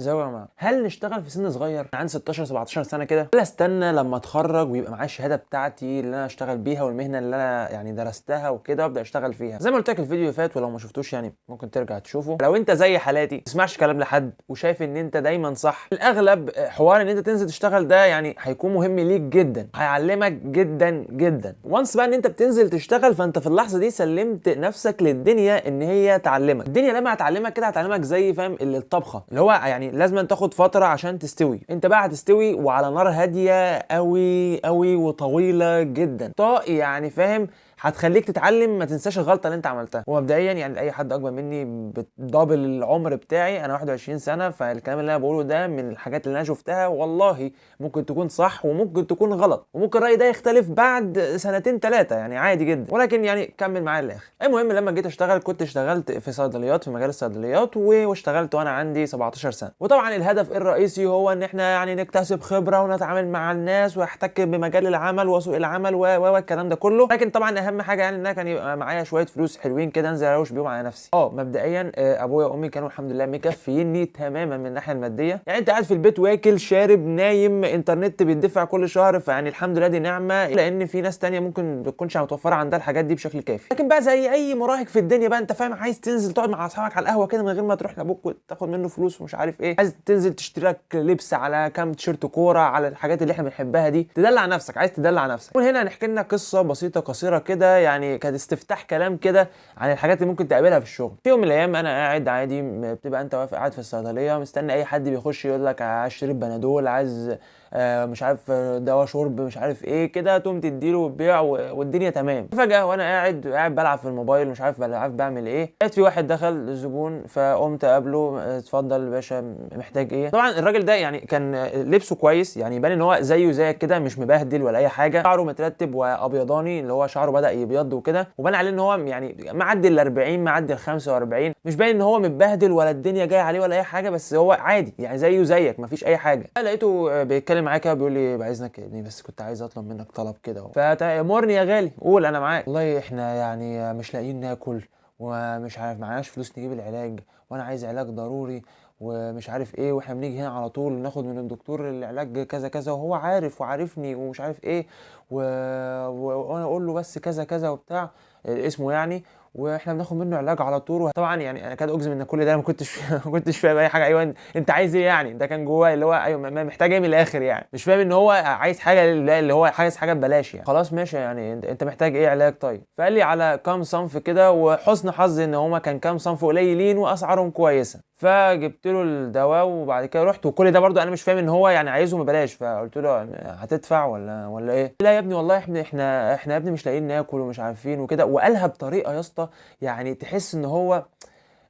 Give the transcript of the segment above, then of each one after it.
ازيكم يا جماعة؟ هل نشتغل في سن صغير؟ انا عندي 16 17 سنة كده، ولا استنى لما اتخرج ويبقى معايا الشهادة بتاعتي اللي انا اشتغل بيها والمهنه اللي انا يعني درستها وكده وابدا اشتغل فيها؟ زي ما قلت لك الفيديو اللي فات، ولو ما شفتوش يعني ممكن ترجع تشوفه. لو انت زي حالاتي ما تسمعش كلام لحد وشايف ان انت دايما صح، الاغلب حوار ان انت تنزل تشتغل ده يعني هيكون مهم ليك جدا، هيعلمك جدا جدا. once بقى ان انت بتنزل تشتغل، فانت في اللحظة دي سلمت نفسك للدنيا ان هي تعلمك. الدنيا لما هتعلمك كده هتعلمك زي فاهم الطبخة، اللي هو يعني لازم تاخد فترة عشان تستوي. انت بقى هتستوي وعلى نار هادية قوي قوي وطويلة جدا، طا يعني فاهم، هتخليك تتعلم ما تنساش الغلطة اللي انت عملتها. ومبدئيا يعني اي حد اكبر مني ب double العمر بتاعي، انا 21 سنة، فالكلام اللي انا بقوله ده من الحاجات اللي انا شفتها، والله ممكن تكون صح وممكن تكون غلط، وممكن الراي ده يختلف بعد سنتين ثلاثة، يعني عادي جدا، ولكن يعني كمل معايا للاخر. المهم لما جيت اشتغل كنت اشتغلت في صيدليات، في مجال الصيدليات، واشتغلت وانا عندي 17 سنة. وطبعا الهدف الرئيسي هو ان احنا يعني نكتسب خبره ونتعامل مع الناس واحتك بمجال العمل وسوق العمل والكلام ده كله. لكن طبعا اهم حاجة يعني ان انا كان يبقى معايا شوية فلوس حلوين كده انزل اروش بيهم على نفسي. مبدئيا ابويا وامي كانوا الحمد لله مكفيني تماما من الناحية المادية، يعني انت قاعد في البيت واكل شارب نايم، انترنت بيدفع كل شهر، فيعني الحمد لله دي نعمه، لان في ناس تانية ممكن ما تكونش متوفرة عندها الحاجات دي بشكل كافي. لكن بقى زي اي مراهق في الدنيا بقى انت فاهم، عايز تنزل تقعد مع اصحابك على القهوة كده من غير ما تروح لابوك وتاخد منه فلوس ومش عارف ايه، عايز تنزل تشتري لك لبس على كام تيشيرت كورة، على الحاجات اللي احنا بنحبها دي، تدلع نفسك، عايز تدلع نفسك. وهنا هنحكي لنا قصة بسيطة قصيرة كده، يعني كانت استفتاح كلام كده عن الحاجات اللي ممكن تقابلها في الشغل. في يوم من الايام انا قاعد عادي، بتبقى انت واقف قاعد في الصيدلية مستني اي حد بيخش يقول لك عايز اشتري بنادول، عايز مش عارف دواء شرب مش عارف ايه كده، تقوم تديله وتبيع والدنيا تمام. فجاة وانا قاعد بلعب في الموبايل مش عارف بعمل ايه، لقيت في واحد دخل الزبون، فقمت اقابله، اتفضل يا باشا محتاج ايه. طبعا الراجل ده يعني كان لبسه كويس، يعني يبان ان هو زيه زيك كده، مش مبهدل ولا اي حاجة، شعره مترتب وابيضاني اللي هو شعره بدا يبيض وكده، وبان عليه ان هو يعني معدي ال 40 معدي ال 45، مش باين ان هو متبهدل ولا الدنيا جاية عليه ولا اي حاجة، بس هو عادي يعني زيه زيك مفيش اي حاجة. لقيته بيتكلم معايا كده بيقول لي بعايزك يا ابني، بس كنت عايز اطلب منك طلب كده. فتأمرني يا غالي، قول انا معاك. والله احنا يعني مش لاقيين ناكل ومش عارف معناش فلوس نجيب العلاج، وانا عايز علاج ضروري ومش عارف ايه، واحنا بنيجي هنا على طول ناخد من الدكتور العلاج كذا كذا، وهو عارف وعارفني ومش عارف ايه وانا اقول له بس كذا كذا وبتاع اسمه يعني، واحنا بناخد منه علاج على طول. طبعا يعني انا كاد اجزم ان كل ده انا ما كنتش فاهم اي حاجة. ايوه انت عايز ايه يعني؟ ده كان جواه اللي هو ايوه محتاج ايه من الاخر يعني، مش فاهم ان هو عايز حاجة اللي هو عايز حاجة ببلاش يعني. خلاص ماشي يعني انت محتاج ايه علاج طيب؟ فقال لي على كام صنف كده، وحسن حظي ان هما كان كام صنف قليلين واسعارهم كويسة، فجبت له الدواء. وبعد كده رحت، وكل ده برضو انا مش فاهم ان هو يعني عايزه ببلاش، فقلت له هتدفع ولا ايه؟ لا يا ابني والله احنا يا ابني مش لاقيين ناكل ومش عارفين وكده. وقالها بطريقة يا اسطى يعني تحس ان هو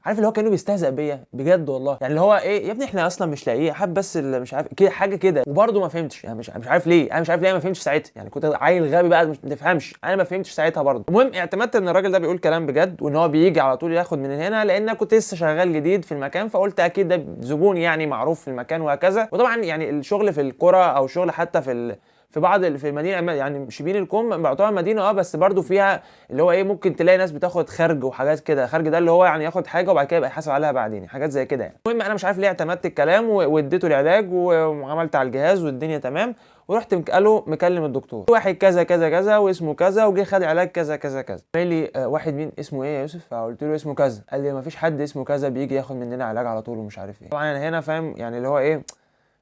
عارف اللي هو كانه بيستهزأ بيا بجد والله، يعني اللي هو ايه يا ابني احنا اصلا مش لاقيين حب بس اللي مش عارف كده حاجة كده. وبرده ما فهمتش يعني مش عارف ليه، انا مش عارف ليه ما فهمتش ساعتها، يعني كنت عيل غبي بقى مش ما تفهمش، انا ما فهمتش ساعتها برده. المهم اعتمدت ان الراجل ده بيقول كلام بجد وان هو بيجي على طول ياخد من هنا، لان انا كنت لسه شغال جديد في المكان، فقلت اكيد ده زبون يعني معروف في المكان وهكذا. وطبعا يعني الشغل في القرى او شغل حتى في بعض في المدينة، يعني شبين الكوم بعتبر مدينة بس برضو فيها اللي هو ايه، ممكن تلاقي ناس بتاخد خرج وحاجات كده، خرج ده اللي هو يعني ياخد حاجة وبعد كده يبقى يحاسب عليها بعدين، حاجات زي كده يعني. المهم انا مش عارف ليه اعتمدت الكلام واديته العلاج وعملت على الجهاز والدنيا تمام، ورحت قالوا مكلم الدكتور واحد كذا كذا كذا واسمه كذا وجه خد علاج كذا كذا كذا. قال لي واحد مين اسمه ايه يا يوسف؟ فقلت له اسمه كذا. قال لي ما فيش حد اسمه كذا بيجي ياخد مننا علاج على طول ومش عارف ايه. طبعا انا هنا فاهم يعني اللي هو ايه،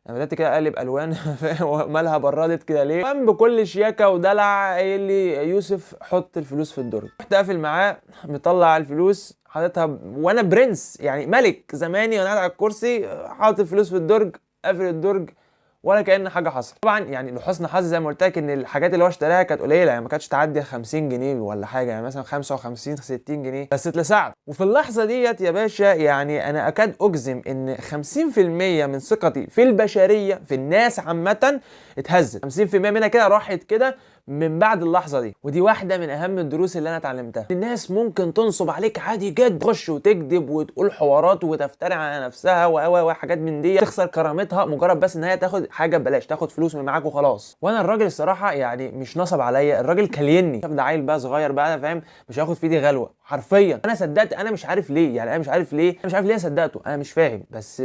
انا بدات كده اقلب الوان مالها بردت كده ليه. قام بكل شياكه ودلع قايل لي يوسف حط الفلوس في الدرج. رحت قافل معاه مطلع الفلوس حاططها، وانا برنس يعني ملك زماني وانا قاعد على الكرسي، حاطط الفلوس في الدرج، قافل الدرج ولا كأن حاجة حصلت. طبعا يعني لحسن حظي زي ما قلت لك ان الحاجات اللي هو اشتراها كانت قليله، يعني ما كانتش تعدي 50 جنيه ولا حاجة، يعني مثلا 55 60 جنيه بس، اتلسعت. وفي اللحظة ديت يا باشا يعني انا اكاد اجزم ان 50% من ثقتي في البشرية في الناس عامة اتهزت، 50% منها كده راحت كده من بعد اللحظة دي. ودي واحدة من اهم الدروس اللي انا اتعلمتها، الناس ممكن تنصب عليك عادي جدا، تخش وتكذب وتقول حوارات وتفتري على نفسها وحاجات من دي، تخسر كرامتها مجرد بس ان هي تاخد حاجة ببلاش، تاخد فلوس من معاك وخلاص. وانا الراجل الصراحة يعني مش نصب عليا، الراجل كليني، شاف ده عيل بقى صغير بقى فاهم، مش هياخد في ايدي غلوه حرفيا. انا صدقت، انا مش عارف ليه، يعني انا مش عارف ليه، انا مش عارف ليه صدقته، انا مش فاهم، بس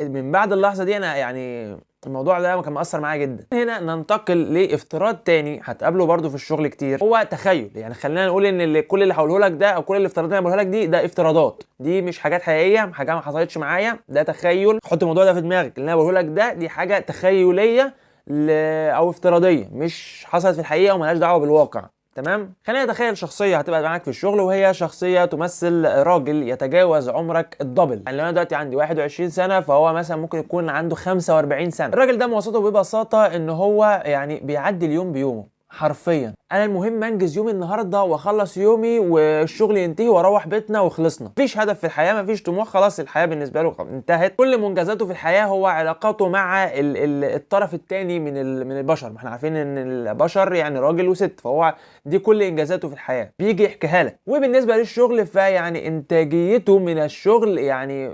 من بعد اللحظة دي انا يعني الموضوع ده كان مأثر معايا جدا. هنا ننتقل لافتراض تاني هتقابله برضو في الشغل كتير، هو تخيل. يعني خلينا نقول ان كل اللي هقوله لك ده او كل الافتراضات اللي انا بقولها لك دي ده افتراضات، دي مش حاجات حقيقية، حاجة ما حصلتش معايا، ده تخيل. حط الموضوع ده في دماغك، اللي انا بقوله لك ده دي حاجة تخيليه او افتراضية، مش حصلت في الحقيقة وملهاش دعوه بالواقع. تمام؟ خلينا نتخيل شخصية هتبقى معاك في الشغل، وهي شخصية تمثل راجل يتجاوز عمرك ال double. يعني لو انا دلوقتي عندي 21 سنة، فهو مثلا ممكن يكون عنده 45 سنة. الراجل ده مواصفاته ببساطة ان هو يعني بيعدي اليوم بيومه حرفيا. انا المهم انجز يومي النهارده واخلص يومي والشغل ينتهي واروح بيتنا وخلصنا. مفيش هدف في الحياة، مفيش طموح، خلاص الحياة بالنسبة له انتهت. كل منجزاته في الحياة هو علاقاته مع الطرف الثاني من البشر. ما احنا عارفين ان البشر يعني راجل وست، فهو دي كل انجازاته في الحياة بيجي يحكيها لك. وبالنسبة للشغل فيعني انتاجيته من الشغل يعني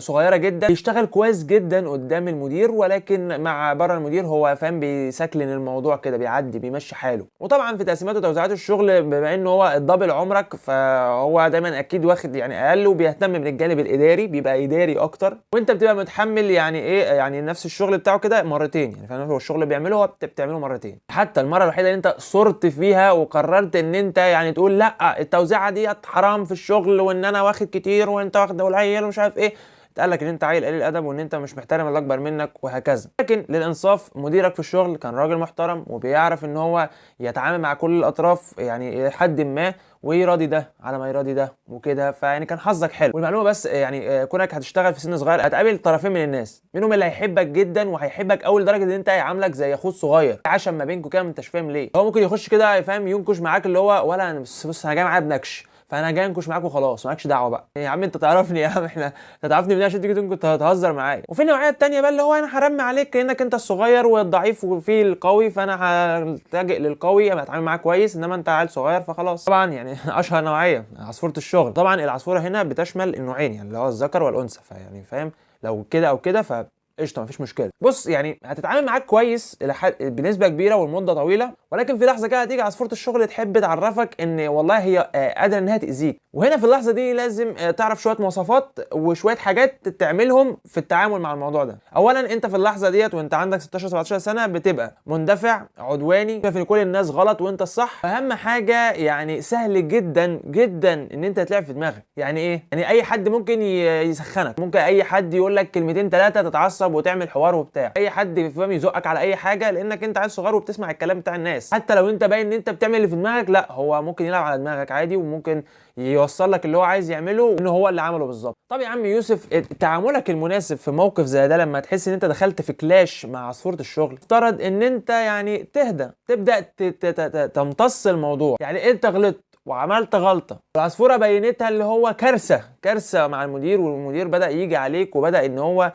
صغيرة جدا. بيشتغل كويس جدا قدام المدير، ولكن مع بره المدير هو فاهم بيسكلن الموضوع كده، بيعدي بيمشي حاله. وطبعا في تقسيمات وتوزيعات الشغل بما انه هو ال double عمرك، فهو دايما اكيد واخد يعني اقل، وبيهتم من الجانب الاداري، بيبقى اداري اكتر، وانت بتبقى متحمل يعني ايه يعني نفس الشغل بتاعه كده مرتين. يعني فاهم، هو الشغل اللي بيعمله هو بتعمله مرتين. حتى المرة الوحيدة اللي انت صرت فيها وقررت ان انت يعني تقول لا التوزيعه دي حرام في الشغل، وان انا واخد كتير وانت واخد قليل ومش عارف ايه، اتقال لك ان انت عيل قليل ادب وان انت مش محترم اللي اكبر منك وهكذا. لكن للانصاف مديرك في الشغل كان راجل محترم وبيعرف ان هو يتعامل مع كل الاطراف يعني حد ما، ويراضي ده على ما يراضي ده وكده، فيعني كان حظك حلو. والمعلومه بس يعني كونك هتشتغل في سن صغير هتقابل طرفين من الناس، منهم اللي هيحبك جدا وهيحبك اول لدرجة ان انت هيعاملك زي اخوه الصغير، عشان ما بينكم كده ما انتش فاهم ليه. هو ممكن يخش كده فاهم ينكش معاك اللي هو ولا بص انا جاي معايا بنكش، فانا جاي انكش معاك وخلاص، مالكش دعوه بقى يا عم، انت تعرفني يا عم، احنا انت تعرفني منين عشان تيجي تنكش تهزر معايا. وفي النوعية الثانية بقى اللي هو انا هرمي عليك كانك انت الصغير والضعيف وفي القوي، فانا هلتجئ للقوي هتعامل معاه كويس، انما انت عيل صغير فخلاص. طبعا يعني اشهر نوعية عصفوره الشغل. طبعا العصفوره هنا بتشمل النوعين، يعني اللي هو الذكر والانثى، فيعني فاهم لو كده او كده ف قشطه مفيش مشكلة. بص يعني هتتعامل معاك كويس بنسبة كبيرة والمدة طويلة، ولكن في لحظة كده هتيجي عصفوره الشغل تحب تعرفك ان والله هي قادرة انها تاذيك. وهنا في اللحظة دي لازم تعرف شوية مواصفات وشوية حاجات تعملهم في التعامل مع الموضوع ده. اولا انت في اللحظة ديت وانت عندك 16 17 سنة بتبقى مندفع عدواني، شايف ان كل الناس غلط وانت الصح. اهم حاجة يعني سهل جدا جدا ان انت تلعب في دماغك. يعني ايه؟ يعني اي حد ممكن يسخنك، ممكن اي حد يقول لك كلمتين ثلاثة تتعصب وتعمل حوار وبتاع، اي حد فاهم يزقك على اي حاجة لانك انت عيل صغير وبتسمع الكلام بتاع الناس. حتى لو انت باين ان انت بتعمل اللي في دماغك، لا هو ممكن يلعب على دماغك عادي، وممكن يوصل لك اللي هو عايز يعمله ان هو اللي عمله بالظبط. طب يا عم يوسف، تعاملك المناسب في موقف زي ده لما تحس ان انت دخلت في clash مع عصفورة الشغل، افترض ان انت يعني تهدى، تبدا تمتص الموضوع. يعني انت غلطت وعملت غلطه، العصفوره بينتها اللي هو كارثة كارثة مع المدير، والمدير بدا يجي عليك وبدا ان هو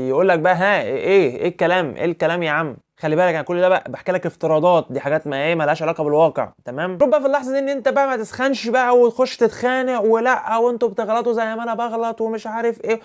يقول لك بقى ها ايه الكلام، ايه الكلام يا عم. خلي بالك انا كل ده بقى بحكي لك افتراضات، دي حاجات ما ايه مالهاش علاقة بالواقع، تمام؟ المفروض بقى في اللحظة دي ان انت بقى ما تسخنش بقى وتخش تتخانق ولا وانتوا بتغلطوا زي ما انا بغلط ومش عارف ايه،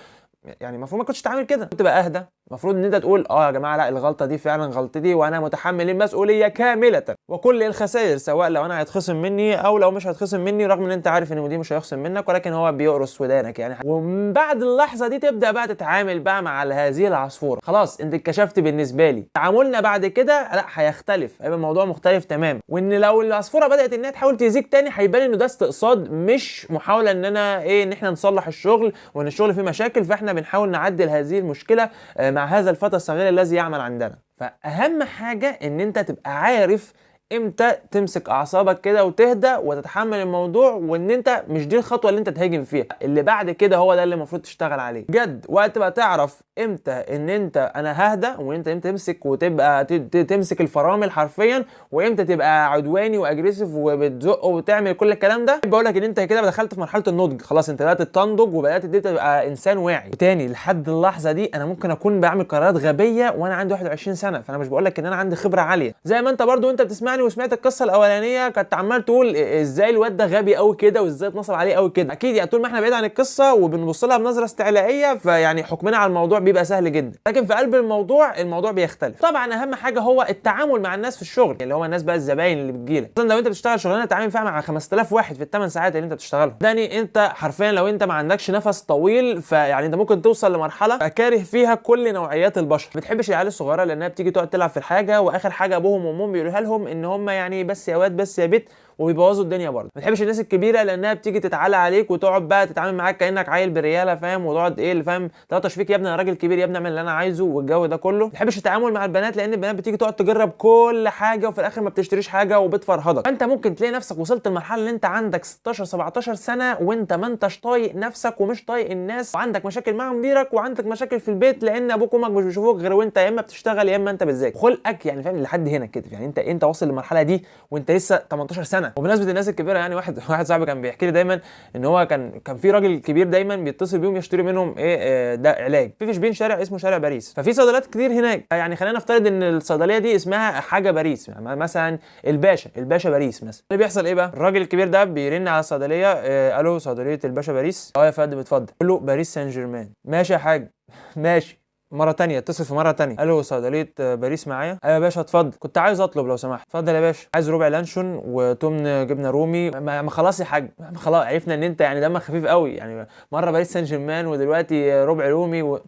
يعني المفروض ما كنتش تتعامل كده، تبقى اهدى. المفروض ان انت تقول يا جماعة لا الغلطة دي فعلا غلطتي وانا متحمل المسؤولية كاملة وكل الخسائر، سواء لو انا هيتخصم مني او لو مش هيتخصم مني، رغم ان انت عارف ان المدير مش هيخصم منك ولكن هو بيقرص ودانك يعني. ومن بعد اللحظة دي تبدا بقى تتعامل بقى مع هذه العصفوره. خلاص انت اتكشفت بالنسبة لي، تعاملنا بعد كده لا هيختلف، هيبقى الموضوع مختلف تماما. وان لو العصفوره بدات انها تحاول تاذيك تاني هيبان انه ده استقصاد، مش محاولة ان انا ايه ان احنا نصلح الشغل وان الشغل فيه مشاكل فاحنا بنحاول نعدل هذه المشكلة مع هذا الفتى الصغير الذي يعمل عندنا. فأهم حاجة ان انت تبقى عارف امتى تمسك اعصابك كده وتهدى وتتحمل الموضوع، وان انت مش دي الخطوة اللي انت تهاجم فيها، اللي بعد كده هو ده اللي المفروض تشتغل عليه بجد. وقت بقى تعرف امتى ان انت انا ههدى، وان انت امتى تمسك وتبقى تمسك الفرامل حرفيا، وامتى تبقى عدواني و aggressive وبتزق وتعمل كل الكلام ده. بقول لك ان انت كده دخلت في مرحلة النضج، خلاص انت بدات تنضج وبدات تبقى انسان واعي. وتاني لحد اللحظة دي انا ممكن اكون بعمل قرارات غبية وانا عندي 21 سنة، فانا مش بقول لك ان انا عندي خبره عالية. زي ما انت برضو وانت بتسمعني يعني وسمعت القصة الاولانية كنت عمال تقول ازاي الواد ده غبي قوي كده وازاي اتنصب عليه قوي كده. اكيد يعني طول ما احنا بعيد عن القصة وبنبص لها بنظره استعلائيه فيعني حكمنا على الموضوع بيبقى سهل جدا، لكن في قلب الموضوع الموضوع بيختلف. طبعا اهم حاجة هو التعامل مع الناس في الشغل، اللي هو الناس بقى الزباين اللي بتجيلك. مثلا لو انت بتشتغل شغلانة تتعامل فيها مع 5000 واحد في الثمان ساعات اللي انت بتشتغلهم، يعني انت حرفيا لو انت ما عندكش نفس طويل فيعني انت ممكن توصل لمرحلة كاره فيها كل نوعيات البشر. ما بتحبش العيال الصغيرة لانها بتيجي تقعد تلعب في الحاجة، واخر حاجة ابوهم وامهم بيقولوها لهم ان هم يعني بس يا واد بس يا بت، وبيبوظوا الدنيا برضه. ما بتحبش الناس الكبيرة لانها بتيجي تتعالى عليك وتقعد بقى تتعامل معاك كانك عيل برياله، فاهم، وتقعد ايه اللي فاهم تلطش فيك يا ابني انا راجل كبير يا ابني اعمل اللي انا عايزه والجو ده كله. ما بتحبش التعامل مع البنات لان البنات بتيجي تقعد تجرب كل حاجة وفي الاخر ما بتشتريش حاجة وبتفرهدك. فانت ممكن تلاقي نفسك وصلت لمرحلة ان انت عندك 16 17 سنة وانت ما انتش طايق نفسك ومش طايق الناس، وعندك مشاكل مع مديرك وعندك مشاكل في البيت لان ابوك وامك مش بيشوفوك غير وانت يا اما بتشتغل يا اما انت بتذاكر. خلقك يعني فاهم لحد هنا كده، يعني انت واصل للمرحلة دي وانت لسه 18 سنة. وبمناسبة الناس الكبيرة يعني واحد صاحبي كان بيحكي لي دايما ان هو كان في راجل كبير دايما بيتصل بيهم يشتري منهم ايه ده علاج. في شبين شارع اسمه شارع باريس، ففي صيدليات كتير هناك. يعني خلينا نفترض ان الصيدلية دي اسمها حاجة باريس، يعني مثلا الباشا باريس مثلا. اللي بيحصل ايه بقى؟ الراجل الكبير ده بيرن على الصيدلية، الو صيدلية الباشا باريس؟ اه يا فندم اتفضل. قول له باريس سان جيرمان. ماشي يا حاج ماشي. مرة تانية اتصل في مرة تانية، الو صيدلية باريس معايا؟ ايوه يا باشا اتفضل، كنت عايز اطلب لو سمحت. اتفضل يا باشا، عايز ربع لانشون وتمن جبنة رومي. ما خلاص يا حاج، ما خلاص عرفنا ان انت يعني دمك خفيف قوي، يعني مرة باريس سان جيرمان ودلوقتي ربع رومي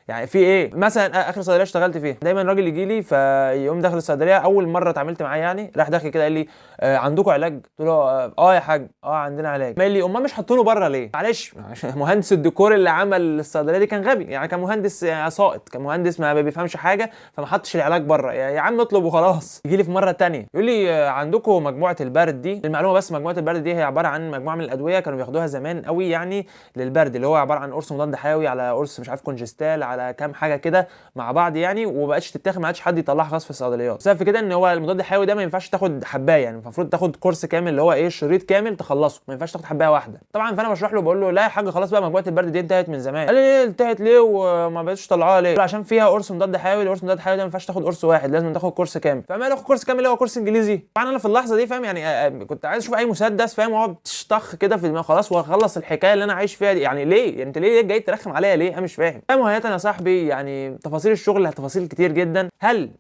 يعني في ايه؟ مثلا اخر صيدلية اشتغلت فيها دايما راجل يجي لي فيقوم داخل الصيدلية، اول مرة اتعاملت معاه يعني راح داخل كده قال لي عندكم علاج؟ قلت له اه يا حاج اه عندنا علاج. قال لي امال مش حاطينه بره ليه؟ معلش مهندس الديكور اللي عمل الصيدلية دي كان غبي، يعني كان مهندس ساقط، كان مهندس ما بيفهمش حاجة فما حطش العلاج بره. يا عم اطلب وخلاص. يجي لي في مرة ثانية يقول لي عندكم مجموعة البرد دي؟ المعلومة بس مجموعة البرد دي هي عبارة عن مجموعة من الادوية كانوا بياخدوها زمان قوي يعني للبرد، اللي هو عبارة عن قرص مضاد حيوي على قرص مش عارف كونجستال على كام حاجة كده مع بعض يعني، وبقتش تتاخد، ما عادش حد يطلعها خلاص في الصيدليات. بسبب في كده ان هو المضاد الحيوي ده ما ينفعش تاخد حبايه، يعني المفروض تاخد كورس كامل اللي هو ايه شريط كامل تخلصه، ما ينفعش تاخد حبايه واحدة طبعا. فانا بشرح له بقول له لا يا حاج خلاص بقى مجموعة البرد دي انتهت من زمان. قال لي ليه انتهت ليه وما بقتش تطلعوها ليه؟ عشان فيها قرص مضاد حيوي، القرص مضاد حيوي ده ما ينفعش تاخد قرص واحد، لازم تاخد كورس كامل. فما اخد كورس كامل اللي هو كورس انجليزي. طبعا انا في اللحظة دي فاهم يعني كنت عايز اشوف اي مسدس فاهم واقعد طخ كده في دماغي خلاص واخلص الحكاية اللي انا عايش فيها دي. يعني ليه؟ يعني انت ليه جاي ترخم عليا ليه؟ انا مش فاهم. فاهم يا صاحبي يعني تفاصيل الشغل تفاصيل كتير جدا. هل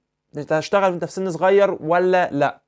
تشتغل وانت في سن صغير ولا لا؟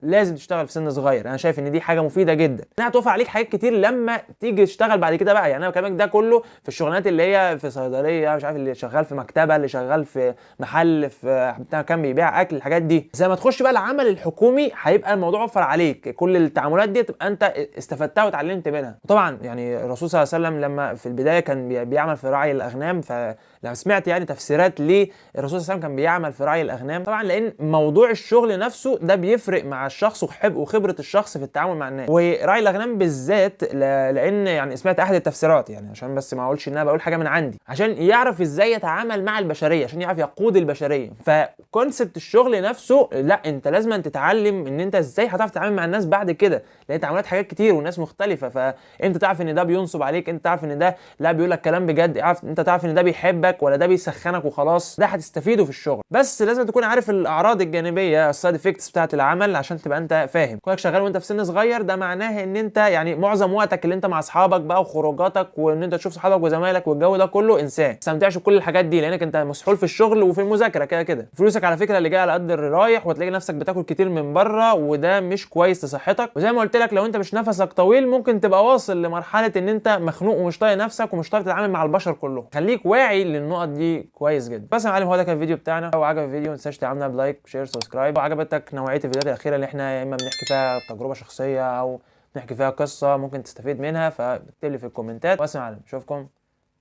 لازم تشتغل في سن صغير. انا شايف ان دي حاجة مفيدة جدا، انها هتوفر عليك حاجات كتير لما تيجي تشتغل بعد كده بقى. يعني انا بكلمك ده كله في الشغلانات اللي هي في صيدلية، مش عارف اللي شغال في مكتبه، اللي شغال في محل، في بتاع كان بيبيع اكل، الحاجات دي. زي ما تخش بقى العمل الحكومي هيبقى الموضوع وفر عليك كل التعاملات دي، تبقى انت استفدتها وتعلمت منها. وطبعا يعني الرسول صلى الله عليه وسلم لما في البداية كان بيعمل في رعي الاغنام، فلما سمعت يعني تفسيرات ليه الرسول صلى الله عليه وسلم كان بيعمل في رعي الاغنام، طبعا لان موضوع الشغل نفسه ده بيفرق مع الشخص وخبره الشخص في التعامل مع الناس، وراعي الاغنام بالذات لان يعني سمعت احد التفسيرات، يعني عشان بس ما اقولش ان انا بقول حاجة من عندي، عشان يعرف ازاي يتعامل مع البشرية، عشان يعرف يقود البشرية. ف concept الشغل نفسه لا، انت لازم تتعلم ان انت ازاي هتعرف تتعامل مع الناس بعد كده، لان تعاملات حاجات كتير وناس مختلفة، فانت تعرف ان ده بينصب عليك، انت تعرف ان ده لا بيقول لك كلام بجد، انت تعرف ان ده بيحبك ولا ده بيسخنك وخلاص. ده هتستفيده في الشغل، بس لازم تكون عارف الاعراض الجانبية، ال side effects بتاعه العمل، عشان تبقى انت فاهم. كونك شغال وانت في سن صغير ده معناه ان انت يعني معظم وقتك اللي انت مع اصحابك بقى وخروجاتك وان انت تشوف صحابك وزمايلك والجو ده كله، انساه، ما تستمتعش بكل الحاجات دي لانك انت مسحول في الشغل وفي المذاكرة كده كده. فلوسك على فكرة اللي جاية على قد اللي رايح، وتلاقي نفسك بتاكل كتير من بره وده مش كويس لصحتك. وزي ما قلت لك لو انت مش نفسك طويل ممكن تبقى واصل لمرحلة ان انت مخنوق ومش طايق نفسك ومش طايق تتعامل مع البشر كلهم. خليك واعي للنقط دي كويس جدا. بس يا معلم هو ده كان الفيديو بتاعنا. لو عجبك الفيديو ما تنساش تعملنا ب like share subscribe. وعجبتك نوعية الفيديوهات الاخيرة اللي احنا يا اما بنحكي فيها تجربه شخصية او بنحكي فيها قصة ممكن تستفيد منها، فاكتب لي في الكومنتات. بس يا معلم اشوفكم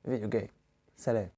الفيديو الجاي، سلام.